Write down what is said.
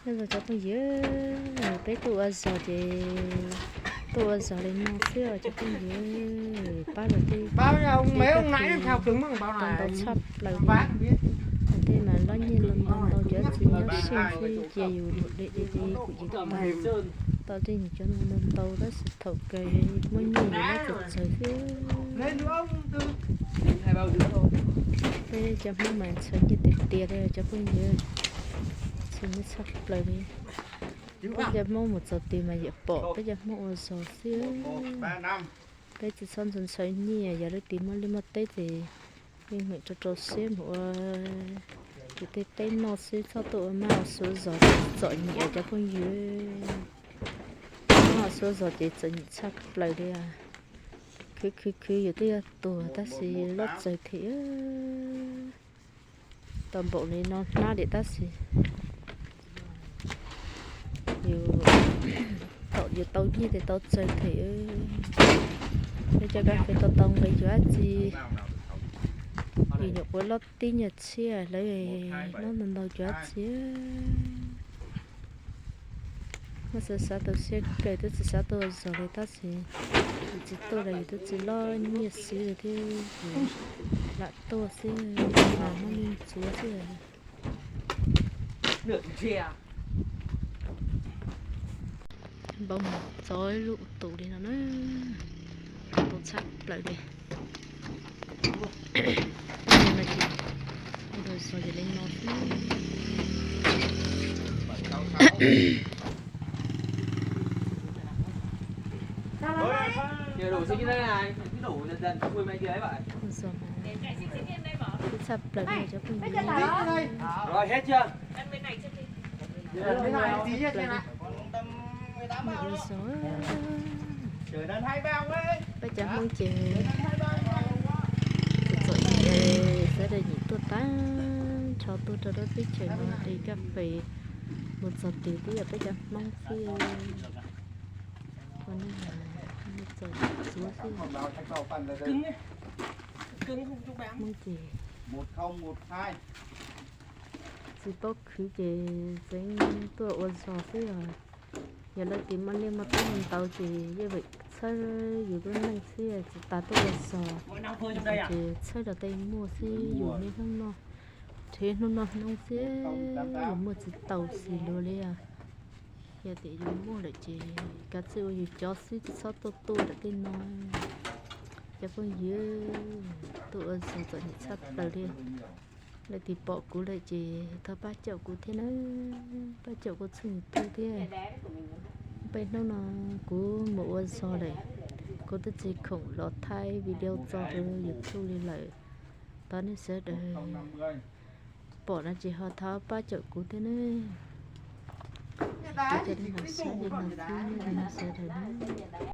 Nyob zoo cov phooj ywg, peb tuaj ua zog ces tuaj ua zog li no xwb os cov phooj ywg. Pab los tej, tau ntau tshaj plaws li. Tej mas lob nyiaj ntau ntau ntau, cov txiv nyob seej xwb cia yus mus de de de kuj yeej tau. Tau tej nyuag cov ntau ntau tab sis thaum kawg muaj nyiaj yus lob txaus txaus xwb. Peb cov Hmoob mas ntshaw nyiaj tiag tiag li cov phooj ywg, ntshaw nyiaj tshaj plaws li. Peb cov Hmoob mus txog twg mas yeej pom peb cov Hmoob ua zog xwb. Peb tsis txhob ntshaw ntshaw nyiaj, yog leej twg muaj liaj muaj teb ces yeej meem rau rau siab mus ua yus tej teb noj xwb, txhob tuaj ua maj ua suav zog txom nyem cov phooj ywg. Maj ua suav zog ces txom nyem tshaj plaws li. Khwv khwv khwv yus twb yuav tuag tab sis lob txaus thiab. Tau npaum li no hnab li tab sis yus, thaum yus tau nyiaj ces tau txaus thiab. Peb cov kas fes tau tau nqi yus dab tsi, yus nyuam qhuav lob tib nyuag tshiab lawv lob ntau ntau yus dab tsi. Muab xav xav tau siab kawg, twb tsis xav tuaj ua zog li tab sis yus tsis tuaj los yus twb tsis lob nyiaj xwb thiab, yus lam tuaj xwb, mas muaj neeg txuav xwb. Npau mus txog ib lub tus li no na, tus tshaj plaws li. Ua zog ces li no xwb. Ua zog mas twb tshaj plaws li cov phooj ywg. Ua zog, peb cov Hmoob ces txom nyem, sawv daws nyem tuaj tag nrho tuaj rau lub teb chaws no de kas fes, mus txog twg twb yog peb cov Hmoob xwb. Ua neej txom nyem txuav xwb. Hmoob ces tsis paub khwv ces tseev tuaj ua zog xwb os. Yog leej twg muaj liaj muaj teb ntau ces yeej vim txhawb yus lub neej xwb, tsis tas tuaj ua zog ces txhawb rau tej muaj xwb. Yus niaj hnub noj, rhiab hnub noj hnub xwb, yus muaj tsis tau xis luag li os. Yog tias yus muaj lawm ces kav tsij ua yus cov xwb, tsis txhob tuaj tuaj ntawm tej no. Cov phooj ywg, tuaj ua zog txom nyem tshaj plaws li. Leej twg pom kuv lawm ces thov pab caum kuv thiab nawb, pab caum kuv tshooj YouTube thiab. Peb hnub no kuv mus ua zog lawm, kuv twb tsis khoom los thaij video tso rau YouTube li lawm. Thov nej sawv daws pom no ces ho thov pab caum kuv thiab nawb. Kuv cov li no xwb, nej li no sawv daws nawb.